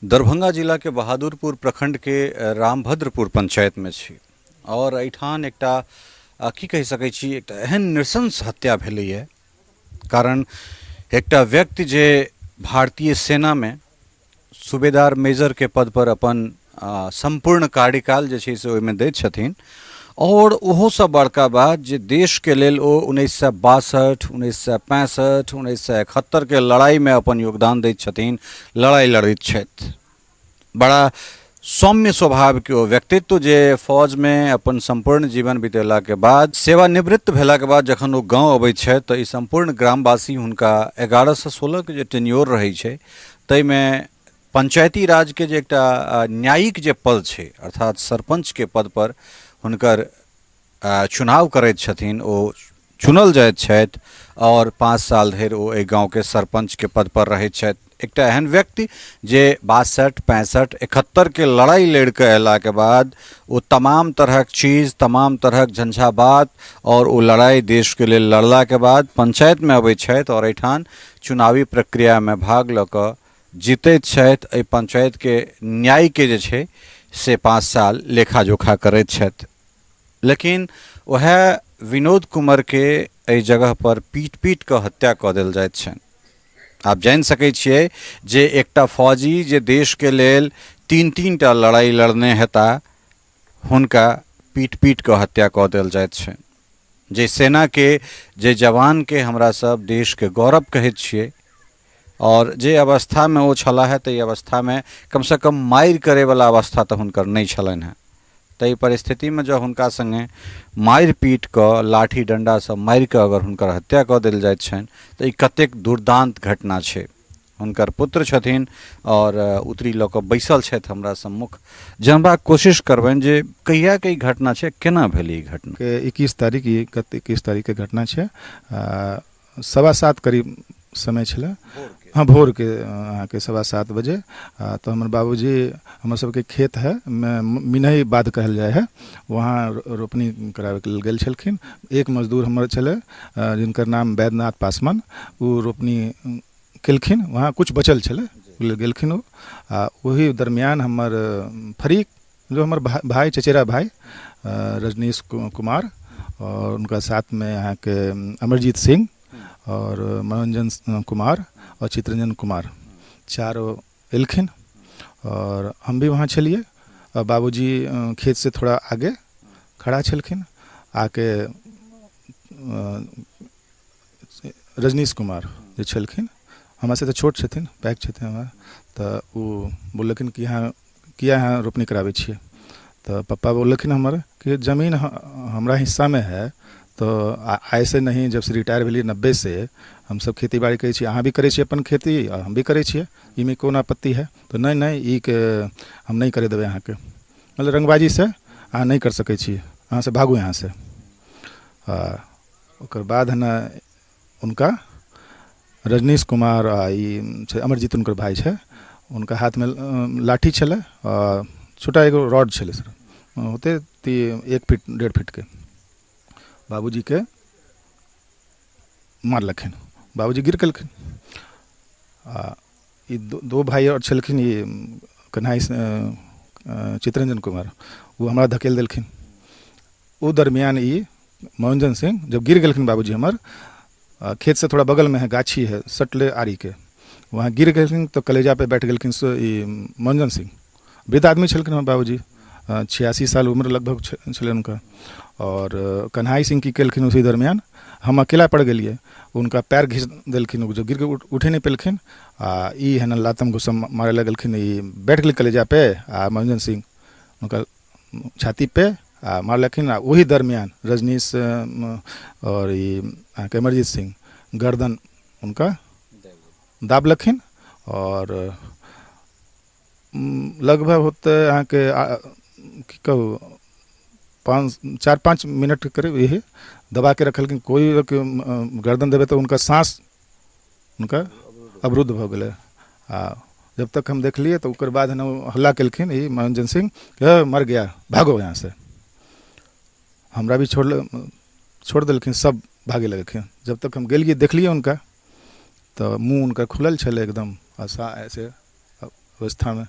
दरभंगा जिलाके बहादुरपुर प्रखंडके रामभद्रपुर पंचायतमे छी आओर एहिठाम एकटा की कहि सकै छी एकटा एहन नृशंस हत्या भेलैए कारण एकटा व्यक्ति जे भारतीय सेनामे सूबेदार मेजरके पदपर अपन सम्पूर्ण कार्यकाल जे छै से ओहिमे दैत छथिन आओर ओहोसँ बड़का बात जे देशके लेल ओ 1962, 1965, 1971के लड़ाइमे अपन योगदान दैत छथिन, लड़ाइ लड़ैत छथि। बड़ा सौम्य स्वभावके ओ व्यक्तित्व जे फौजमे अपन सम्पूर्ण जीवन बितेलाके बाद सेवानिवृत्त भेलाके बाद जखन ओ गाँव अबै छथि तऽ ई सम्पूर्ण ग्रामवासी हुनका 11 सँ 16के जे टेन्योर रहै छै ताहिमे पंचायती राजके जे एकटा न्यायिक जे पद छै अर्थात सरपञ्चके पदपर हुनकर चुनाव करैत छथिन, ओ चुनल जाइत छथि आओर 5 साल धरि ओ एहि गाँवके सरपञ्चके पदपर रहैत छथि। एकटा एहन व्यक्ति जे 62, 65, 71के लड़ाइ लड़ि कऽ अयलाके बाद ओ तमाम तरहक चीज, तमाम तरहक झंझाबात आओर ओ लड़ाइ देशके लेल लड़लाके बाद पंचायतमे अबै छथि आओर एहिठाम चुनावी प्रक्रियामे भाग लऽ कऽ जीतैत छथि। एहि पंचायतके न्यायके जे छै से 5 साल लेखा जोखा करैत छथि, लेकिन वएह विनोद कुमारके एहि जगहपर पीट पीट कऽ हत्या कऽ देल जाइत छनि। आप जानि सकै छियै जे एकटा फौजी जे देशके लेल 3-3 टा लड़ाइ लड़ने हेता हुनका पीट पीट कऽ हत्या कऽ देल जाइत छनि। जे सेनाके जे जवानके हमरा सब देशके गौरव कहैत छियै आओर जे अवस्थामे ओ छलाह है ताहि अवस्थामे कमसँ कम मारि करैवला अवस्था तऽ हुनकर नहि छलनि हेँ। ताहि परिस्थितिमे जँ हुनका सङ्गे मारि पीट कऽ लाठी डण्डासँ मारि कऽ अगर हुनकर हत्या कऽ देल जाइत छनि तऽ ई कतेक दुर्दान्त घटना छै। हुनकर पुत्र छथिन आओर उतरी लऽ कऽ बैसल छथि हमरा सम्मुख। जानबाक कोशिश करबनि जे कहियाके ई घटना छै, केना भेल ई घटना? के 21 तारीख, ई गत 21 तारीखके घटना छै। 7:15 करीब समय छलै, हाँ भोरके अहाँके 7:15 बजे। तऽ हमर बाबूजी, हमर सबके खेत है मिनई बाध कहल जाइ है, वहाँ रोपनी कराबैके लेल गेल छलखिन। एक मजदूर हमर छलै जिनकर नाम वैद्यनाथ पासवान, ओ रोपनी केलखिन, वहाँ किछु बचल छलै लेल गेलखिन ओ। आ ओही दरमियान हमर फरीक जो हमर भाई, चचेरा भाई रजनीश कुमार और उनका साथ में अहाँके अमरजीत सिंह और मनोरंजन कुमार और चित्रंजन कुमार चारो एलखिन और हम भी वहाँ छलिए। और बाबूजी खेत से थोड़ा आगे खड़ा छलखिन, आके रजनीश कुमार जे छलखिन हमरा से तऽ छोट छथिन, पैघ छथिन हमरा, तऽ ओ बोललखिन कि अहाँ किया अहाँ रोपनी कराबै छियै? तऽ पप्पा बोललखिन हमर कि जमीन हमरा हिस्सामे है, तऽ आइ से नहीं, जब से रिटायर भेलियै 90 से हमसब खेती बाड़ी करै छियै, अहाँ भी करै छियै अपन खेती आ हम भी करै छियै, एहिमे कोन आपत्ति है? तऽ नहि नहि ई के हम नहि करै देबै अहाँके, मतलब रंगबाजीसँ अहाँ नहि कर सकै छी, अहाँ से भागू यहाँसँ। आ ओकर बाद है ने हुनका रजनीश कुमार आ ई छै अमरजीत हुनकर भाय छै, हुनका हाथमे लाठी छलै आ छोटा एगो रॉड छलै सर, होतै 1 फीट 1.5 फीटके। बाबूजीके मारलखिन, बाबूजी गिर गेलखिन। आ ई दो भाइ आओर छलखिन, ई कन्हाइ चितरंजन कुमार, ओ हमरा धकेल देलखिन। ओ दरमियान ई मनोरंजन सिंह जब गिर गेलखिन बाबूजी हमर, खेत से थोड़ा बगल में है गाछी है सटले आरी के, वहाँ गिर गेलखिन तो कलेजा पे बैठ गेलखिन सो ई मनोरंजन सिंह। वृद्ध आदमी छलखिन हमर बाबूजी, 86 साल उम्र लगभग छलै हुनका। और कन्हाई सिंह की केलखिन उसी दरमियान हम अकेला पड़ गेलियै, हुनका पैर घीच देलखिन, ओ जो गिर के उठे नहि पेलखिन आ ई है ने लातम घुसम मारे लगलखिन, ई बैठ गेल कलेजा पे आ मनोरंजन सिंह हुनका छाती पे आ मारलखिन। आ ओही दरमियान रजनीश और ई अहाँके अमरजीत सिंह गर्दन हुनका दाबलखिन और लगभग होतै अहाँके की कहू 5 4-5 मिनट के करीब यही दबा के रखलखिन। कोई गर्दन देबै तऽ हुनका साँस हुनका अवरुद्ध भऽ गेलै। आ जब तक हम देखलियै तऽ ओकर बाद ने हल्ला केलखिन ई मनोरंजन सिंह हे मर गया भागो यहाँ से। हमरा भी छोड़ देलखिन, सब भागे लगलखिन। जब तक हम गेलियै देखलियै हुनका तऽ मुँह हुनकर खुलल छलै एकदम आ सा ऐसे अवस्थामे।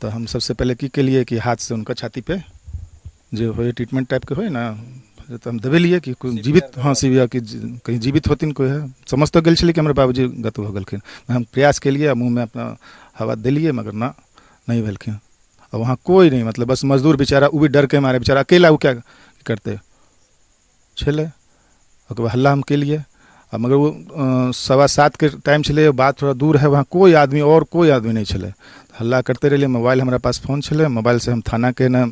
तऽ हम सबसँ पहिले की केलियै कि हाथसँ हुनका छातीपर जे होइ ट्रीटमेंट टाइपके होइ ने, तऽ हम दबेलियै कि कोइ जीवित, हँ सी कि कहीं जीवित होथिन कोइ है। समझ तऽ गेल छलियै कि हमर बाबूजी गत भऽ गेलखिन। हम प्रयास केलियै आ मुँहमे अपना हवा देलियै, मगर ना, नहि भेलखिन। आ वहाँ कोइ नहि, मतलब बस मजदूर बेचारा, ओ भी डरके मारे बेचारा अकेला ओ क्या करतै छलै। ओकर बाद हल्ला हम केलियै आ मगर ओ 7:15के टाइम छलै, बात थोड़ा दूर है, वहाँ कोइ आदमी आओर कोइ आदमी नहि छलै। हल्ला करते रहलियै। मोबाइल हमरा पास फोन छलै, मोबाइलसँ हम थानाके ने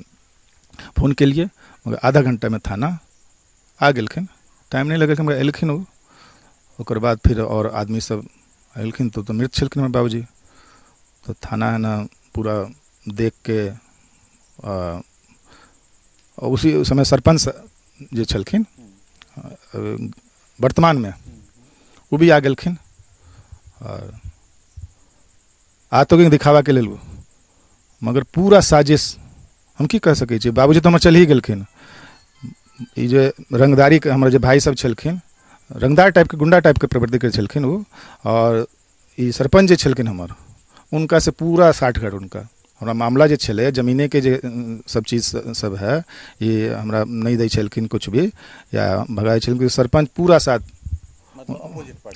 फोन केलियै, मगर आधा घण्टामे थाना आ गेलखिन। टाइम नहि लगेलखिन मगर एलखिन ओ। ओकर बाद फिर आओर आदमी सब एलखिन तऽ मृत छलखिन हमर बाबूजी। तऽ थाना है ने पूरा देखके उसी समय सरपञ्च जे छलखिन वर्तमानमे, ओ भी आ गेलखिन। आओर आ तऽ दिखावाके लेल ओ, मगर पूरा साजिश हम की कह सकै छी, बाबूजी तऽ हमर चलि ही गेलखिन। ई जे रङ्गदारीके हमर जे भाय सब छलखिन, रङ्गदार टाइपके गुण्डा टाइपके प्रवृत्तिके छलखिन ओ। आओर ई सरपञ्च जे छलखिन हमर, हुनकासँ पूरा साठगाँठ हुनका। हमरा मामला जे छलै जमीनेके जे सब चीज सब है, ई हमरा नहि दै छलखिन किछु भी या भगाबै छलखिन। सरपञ्च पूरा साथ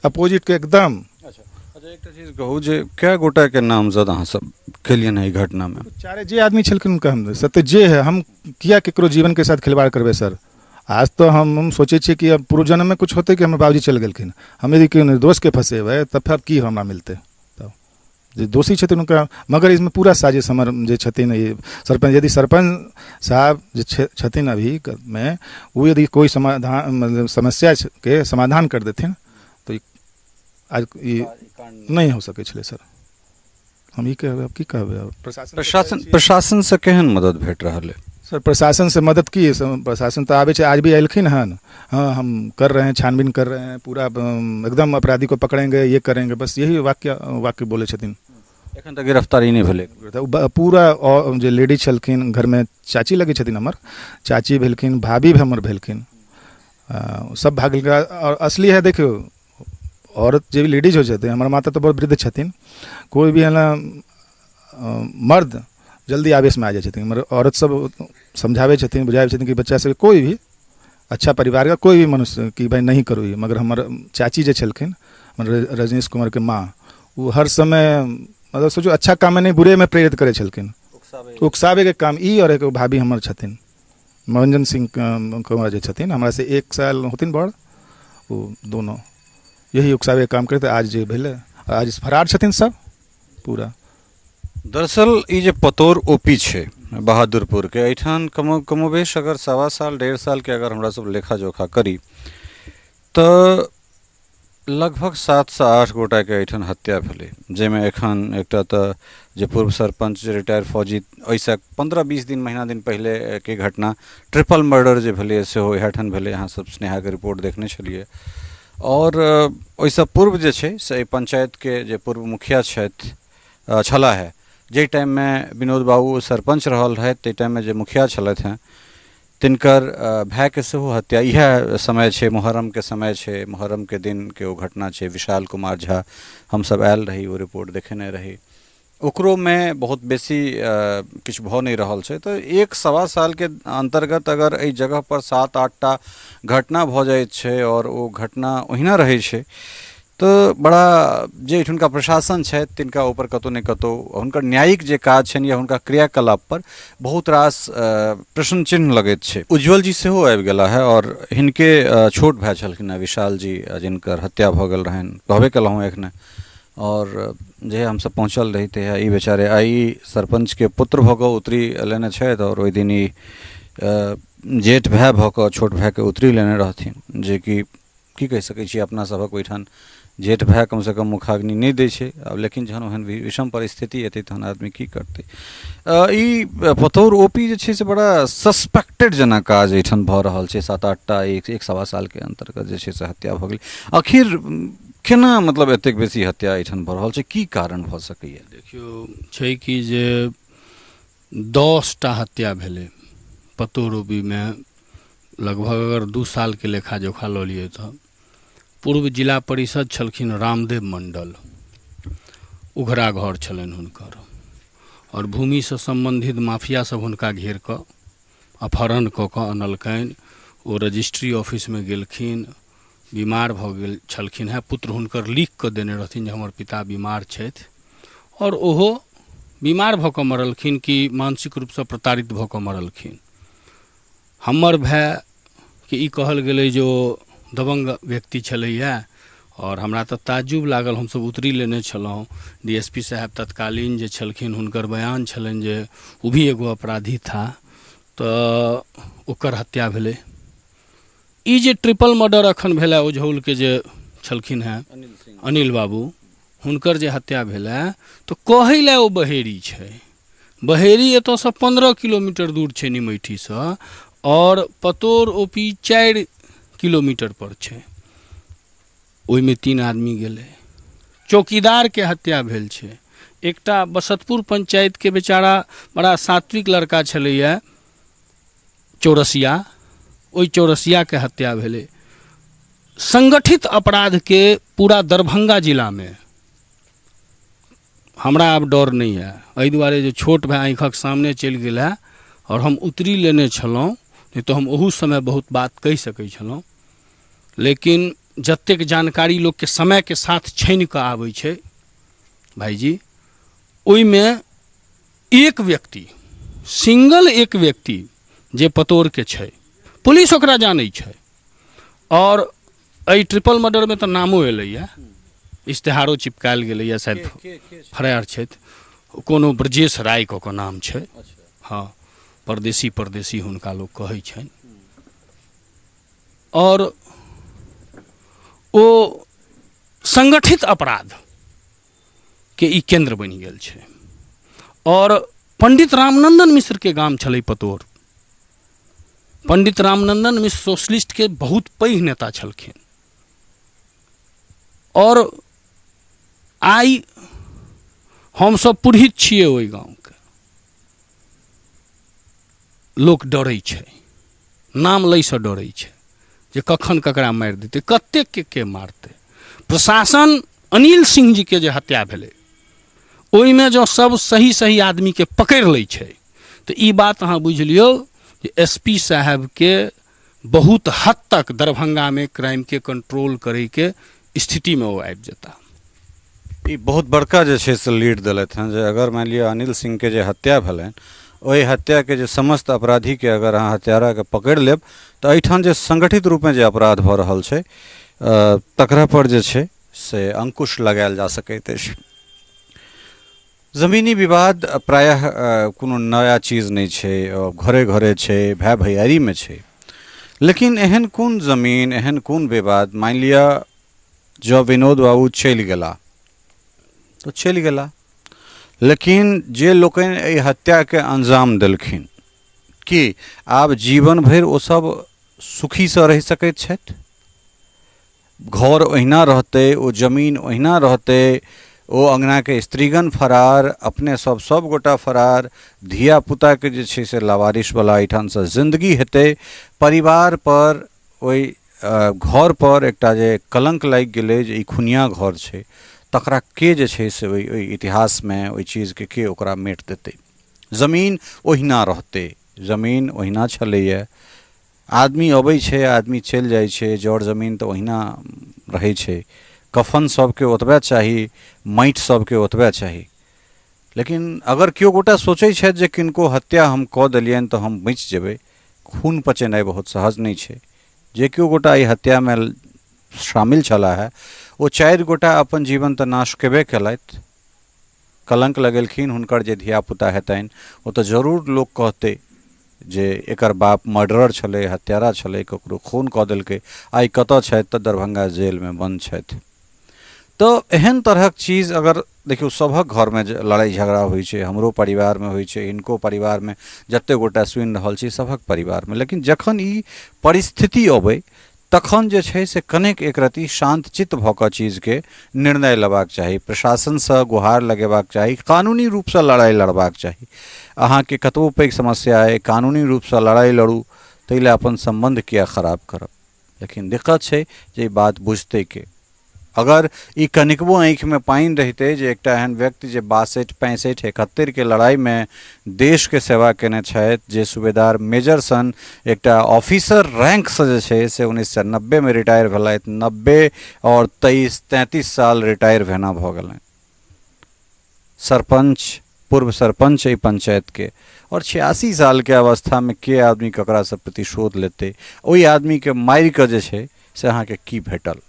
अपोजिटके एकदम। अच्छा अच्छा, एकटा चीज कहू जे कए गोटाके नामजद अहाँ सब केलियनि एहि घटनामे? चारे जे आदमी छलखिन हुनका हम सत्य जे है, हम किया केकरो जीवनके साथ खिलवाड़ करबै सर? आज तऽ हम सोचै छियै कि अब पूर्व जन्ममे किछु होतै कि हमर बाबूजी चलि गेलखिन। हम यदि केओ निर्दोषके फँसेबै तऽ फेर की हमरा मिलतै? तब जे दोषी छथिन हुनका। मगर इसमे पूरा साजिश हमर जे छथिन ई सरपञ्च, यदि सरपञ्च साहब जे छथिन अभी मे, ओ यदि कोइ समाधान, मतलब समस्याके समाधान कर देथिन तऽ आज ई नहि हो सकै छलै सर। हम ई कहबै, आब की कहबै आब प्रशासन प्रशासन प्रशासनसँ केहन मदद भेट रहल है? सर, प्रशासन से मदद की, प्रशासन तऽ आबै छै, आज भी एलखिन हन। हाँ, हम कर रहे हैं, छानबीन कर रहे हैं, पूरा एकदम अपराधी को पकड़ेंगे, ये करेंगे, बस यही वाक्य वाक्य बोलै छथिन। एखन तक गिरफ्तारी नहि भेलै? तऽ ओ पूरा जे लेडीज छलखिन घरमे, चाची लगै छथिन हमर, चाची भेलखिन, भाभी भी हमर भेलखिन, सब भाग गेलखिन। आओर असली है देखियौ, औरत जे भी लेडीज होइ छथिन, हमर माता तऽ बहुत वृद्ध छथिन, कोइ भी है ने मर्द जल्दी आवेशमे आ जाइ छथिन, मगर औरत सब समझाबै छथिन, बुझाबै छथिन कि बच्चा सबके कोइ भी अच्छा परिवारके कोइ भी मनुष्य कि भाइ नहीं करू ई। मगर हमर चाची जे छलखिन, हमर रजनीश कुमारके माँ, ओ हर समय मतलब सोचू अच्छा काममे नहि, बुरेमे प्रेरित करै छलखिन, उकसाबैके काम ई। आओर एगो भाभी हमर छथिन, मनोरञ्जन सिंह कुमार जे छथिन, हमरासँ एक साल होथिन बड़, ओ दोनो यही उकसाबैके काम करैत आज जे भेलै, आज फरार छथिन सब पूरा। दरअसल ई जे पतौर ओपी छै बहादुरपुरके, एहिठाम कमोबेश अगर 1.25 साल 1.5 सालके अगर हमरा सब लेखा जोखा करी तऽ लगभग 7 सँ 8 गोटाके एहिठाम हत्या भेलै, जाहिमे एखन एकटा तऽ जे पूर्व सरपञ्च जे रिटायर फौजी, एहिसँ 15-20 दिन महीना दिन पहिलेके घटना ट्रिपल मर्डर जे भेलैए सेहो इएह ठाम भेलै। अहाँ सब स्नेहाके रिपोर्ट देखने छलियै। आओर ओहिसँ पूर्व जे छै से एहि पञ्चायतके जे पूर्व मुखिया छथि छलाह हे, जाहि टाइममे विनोद बाबू सरपञ्च रहल रहथि ताहि टाइममे जे मुखिया छलथि हेँ तिनकर भायके सेहो हत्या इएह समय छै, मोहर्रमके समय छै, मोहर्रमके दिनके ओ घटना छै। विशाल कुमार झा, हमसभ आयल रही, ओ रिपोर्ट देखेने रही, ओकरोमे बहुत बेसी किछु भऽ नहि रहल छै। तऽ एक 1.25 सालके अन्तर्गत अगर एहि जगहपर 7-8 टा घटना भऽ जाइत छै आओर ओ घटना ओहिना रहै छै तऽ बड़ा जे एहिठुनका प्रशासन छथि तिनका ऊपर कतहु ने कतहु हुनकर न्यायिक जे काज छनि या हुनका क्रियाकलापपर बहुत रास प्रश्न चिन्ह लगैत छै। उज्ज्वल जी सेहो आबि गेला हे आओर हिनके छोट भाय छलखिन हेँ विशाल जी, जिनकर हत्या भऽ गेल रहनि, कहबे केलहुँ एखने। आओर जहिया हमसब पहुँचल रही तहिया ई बेचारे आइ सरपञ्चके पुत्र भऽ कऽ उतरी लेने छथि आओर ओहि दिन ई जेठ भाय भऽ कऽ छोट भायके उतरी लेने रहथिन, जेकि की कहि सकै छी, अपना सभक ओहिठाम जेठ भाय कमसँ कम मुखाग्नि नहि दै छै आब, लेकिन जहन ओहन विषम परिस्थिति एतै तहन आदमी की करतै? ई पतौर ओ पी जे छै से बड़ा सस्पेक्टेड जेना काज एहिठाम भऽ रहल छै। 7-8 टा एक एक 1.25 सालके अन्तर्गत जे छै से हत्या भऽ गेलै। आखिर केना मतलब एतेक बेसी हत्या एहिठाम भऽ रहल छै, की कारण भऽ सकैए? देखियौ, छै कि जे 10टा हत्या भेलै पतौर ओ पीमे लगभग, अगर 2 सालके लेखा जोखा लऽ लियै तऽ। पूर्व जिला परिषद छलखिन रामदेव मण्डल, उघरा घर छलनि हुनकर आओर भूमिसँ सम्बन्धित माफिया सब हुनका घेर कऽ अपहरण कऽ कऽ अनलकनि। ओ रजिस्ट्री ऑफिसमे गेलखिन, बीमार भऽ गेल छलखिन हेँ। पुत्र हुनकर लिख कऽ देने रहथिन जे हमर पिता बीमार छथि आओर ओहो बीमार भऽ कऽ मरलखिन कि मानसिक रूपसँ प्रताड़ित भऽ कऽ मरलखिन। हमर भायके ई कहल गेलै जे ओ दबङ्ग व्यक्ति छलैए आओर हमरा तऽ ताज्जुब लागल। हमसभ उतरी लेने छलहुँ। डी एस पी साहेब तत्कालीन जे छलखिन हुनकर बयान छलनि जे ओ भी एगो अपराधी था, तऽ ओकर हत्या भेलै। ई जे ट्रिपल मर्डर अखन भेलै ओझौलके जे छलखिन हेँ अनिल बाबू, हुनकर जे हत्या भेलै तऽ कहै लए ओ बहेरी छै। बहेरी एतऽसँ 15 किलोमीटर दूर छै निमैठीसँ, आओर पतोर ओ पी 4 किलोमीटर पर छै। ओहिमे 3 आदमी गेलै। चौकीदारके हत्या भेल छै। एकटा बसतपुर पंचायतके बेचारा बड़ा सात्विक लड़का छलैए चौरसिया, ओहि चौरसियाके हत्या भेलै। संगठित अपराधके पूरा दरभंगा जिलामे हमरा आब डर नहि यऽ, एहि दुआरे जे छोट भाय आँखिक सामने चलि गेल है आओर हम उतरी लेने छलहुँ, नहि तऽ हम ओहू समय बहुत बात कहि सकै छलहुँ। लेकिन जतेक जानकारी लोकके समयके साथ छानि कऽ आबै छै भाइजी, ओहिमे एक व्यक्ति, सिंगल एक व्यक्ति जे पतोरके छै, पुलिस ओकरा जानै छै। आओर एहि ट्रिपल मर्डरमे तऽ नामो एलैए, इश्तेहारो चिपकायल गेलैए, शायद फरार छथि, कोनो ब्रजेश राय कऽ कऽ नाम छै। हँ, परदेसी परदेसी हुनका लोक कहै छनि। आओर ओ संगठित अपराध के ई केन्द्र बनि गेल छै। आओर पंडित रामनंदन मिश्रके गाम छलै पतोर। पंडित रामनंदन मिश्र सोशलिस्टके बहुत पैघ नेता छलखिन। आओर आइ हमसब पुरोहित छियै ओहि गाँवके, लोक डरै छै, नाम लैसँ डरै छै जे कखन ककरा मारि देतै, कतेक के मारतै। प्रशासन अनिल सिंह जीके जे हत्या भेलै ओहिमे जँ सब सही सही आदमीके पकड़ि लै छै तऽ ई बात अहाँ बुझि लियौ जे एस पी साहेबके बहुत हद तक दरभंगामे क्राइमके कंट्रोल करैके स्थितिमे ओ आबि जेता। ई बहुत बड़का जे छै से लीड देलथि हँ जे अगर मानि लिअ अनिल सिंहके जे हत्या भेलनि, ओहि हत्याके जे समस्त अपराधीके अगर अहाँ हत्याराके पकड़ि लेब तऽ एहिठाम जे संगठित रूपमे जे अपराध भऽ रहल छै तकरा पर जे छै से अंकुश लगायल जा सकैत अछि। जमीनी विवाद प्रायः कोनो नया चीज नहि छै, घरे घरे छै, भाय भैयारीमे छै। लेकिन एहन कोन जमीन, एहन कोन विवाद? मानि लिअ जँ विनोद बाबू चलि गेला तऽ चलि गेला, लेकिन जे लोकनि एहि हत्याके अंजाम देलखिन, की आब जीवन भरि ओसभ सुखीसँ रहि सकैत छथि? घर ओहिना रहतै, ओ जमीन ओहिना रहतै, ओ अङ्गनाके स्त्रीगण फरार, अपने सब सब गोटा फरार, धियापुताके जे छै से लावारिसवला एहिठामसँ जिन्दगी हेतै। परिवारपर, ओहि घरपर एकटा जे कलङ्क लागि गेलै जे ई खुनिआ घर छै, तकरा के जे छै से ओहि ओहि इतिहासमे ओहि चीजके के ओकरा मेट देतै? जमीन ओहिना रहतै, जमीन ओहिना छलैए। आदमी अबै छै, आदमी चलि जाइ छै, जर जमीन तऽ ओहिना रहै छै। कफन सबके ओतबे चाही, माटि सबके ओतबे चाही। लेकिन अगर केओ गोटा सोचै छथि जे किनको हत्या हम कऽ देलियनि तऽ हम बचि जेबै, खून पचेनाइ बहुत सहज नहि छै। जे केओ गोटा एहि हत्यामे शामिल छलाह हे, ओ 4 गोटा अपन जीवन तऽ नाश केबे केलथि, कलङ्क लगेलखिन। हुनकर जे धियापुता हेतनि ओ तऽ जरूर लोक कहतै जे एकर बाप मर्डरर छलै, हत्यारा छलै, ककरो खून कऽ देलकै। आइ कतऽ छथि? तऽ दरभंगा जेलमे बन्द छथि। तऽ एहन तरहक चीज अगर देखियौ, सभक घरमे जे लड़ाइ झगड़ा होइ छै, हमरो परिवारमे होइ छै, हिनको परिवारमे, जतेक गोटा सुनि रहल छी सभक परिवारमे। लेकिन जखन ई परिस्थिति अबै तखन जे छै से कनेक एक रत्ती शान्तचित्त भऽ कऽ चीजके निर्णय लेबाक चाही, प्रशासनसँ गुहार लगेबाक चाही, कानूनी रूपसँ लड़ाइ लड़बाक चाही। अहाँके कतबो पैघ समस्या अइ, कानूनी रूपसँ लड़ाइ लड़ू, ताहि लए अपन सम्बन्ध किए खराब करब? लेकिन दिक्कत छै जे ई बात बुझतै के? अगर ई कनिकबो आँखिमे पानि रहितै जे एकटा एहन व्यक्ति जे 62 65 71 के लड़ाइमे देशके सेवा केने छथि, जे सूबेदार मेजर सन एकटा ऑफिसर रैंकसँ जे छै से 1990मे रिटायर भेलथि, 90 आओर 23 33 साल रिटायर भेना भऽ गेलनि। सरपञ्च, पूर्व सरपञ्च एहि पञ्चायतके, आओर 86 सालके अवस्थामे के आदमी ककरासँ प्रतिशोध लेतै? ओहि आदमीके मारिकऽ जे छै से अहाँके की भेटल?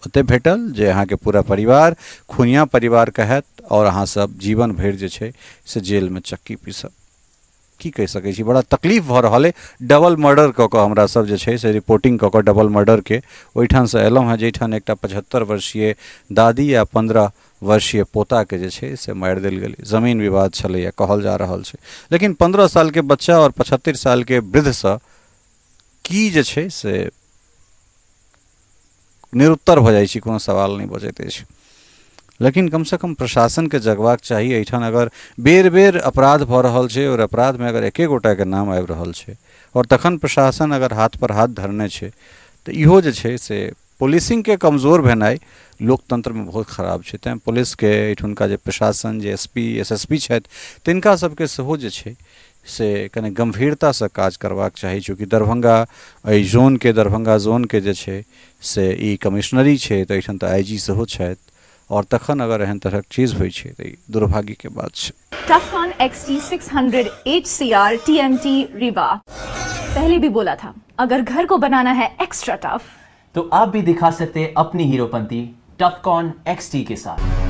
ओते भेटल जे अहाँके पूरा परिवार खुनिया परिवार कहत आओर अहाँ सब जीवन भरि जे छै से जेलमे चक्की पीसब। की कहि सकै छी, बड़ा तकलीफ भऽ रहल अइ। डबल मर्डर कऽ कऽ हमरा सब जे छै से रिपोर्टिंग कऽ कऽ डबल मर्डरके ओहिठामसँ अयलहुँ हेँ, जाहिठाम एकटा 75 वर्षीय दादी आ 15 वर्षीय पोताके जे छै से मारि देल गेलै। जमीन विवाद छलैए कहल जा रहल छै, लेकिन 15 सालके बच्चा आओर 75 सालके वृद्धसँ की जे छै से निरुत्तर भऽ जाइ छी, कोनो सवाल नहि बचैत अछि। लेकिन कमसँ कम प्रशासनके जगबाक चाही। एहिठाम अगर बेर बेर अपराध भऽ रहल छै आओर अपराधमे अगर एके गोटाके नाम आबि रहल छै आओर तखन प्रशासन अगर हाथपर हाथ धरने छै, तऽ इहो जे छै से पुलिसिंगके कमजोर भेनाइ लोकतन्त्रमे बहुत खराब छै। तैँ पुलिसके एहिठुनका जे प्रशासन, जे S P S S P छथि, तिनका सबके सेहो जे छै से कने गम्भीरतासँ काज करबाक चाही। चूँकि दरभंगा एहि जोनके, दरभंगा जोनके जे छै से ई कमिश्नरी छै, तऽ एहिठाम तऽ आई जी सेहो छथि, आओर तखन अगर एहन तरहक चीज होइ छै तऽ ई दुर्भाग्यके बात छै। Tufcon XT600 HCR TMT Rewa। पहले भी बोला था, अगर घर को बनाना है एक्स्ट्रा टफ तो आप भी दिखा सकते हैं अपनी हीरोपंती टफकॉन XT के साथ।